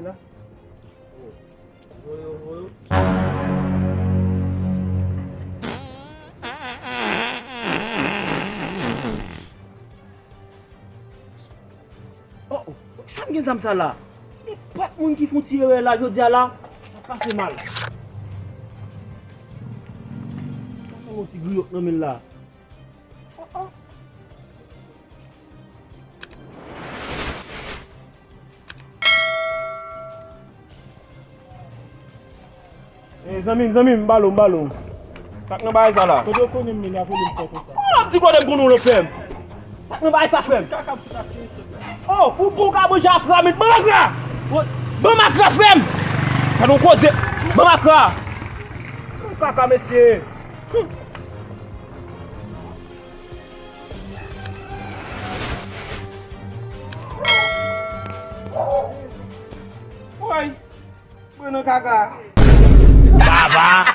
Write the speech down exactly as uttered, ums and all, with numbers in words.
la. Oh, oh, poukisa m gen zam sa la? Nenpòt moun ki fè yon ti erè la, jodi a la, sa pase mal. Sa fè yon ti griyòt nan men l la. Oh, oh. Eh, zanmi m, zanmi m, m ba l ou, m ba l ou. Sa k nan bagay sa la? Kote w konnen m menm, apre m fè konsa. Kòman w ap di kote m konnen w nan fè m? Sa k nan bagay sa, frè m? Oh, ou bon ka manje akra, men ban m akra! Ban m akra, frè m! Gade yon koze! Ban m akra! Kaka, mesye! Woy! Mwen nan kaka. Baba.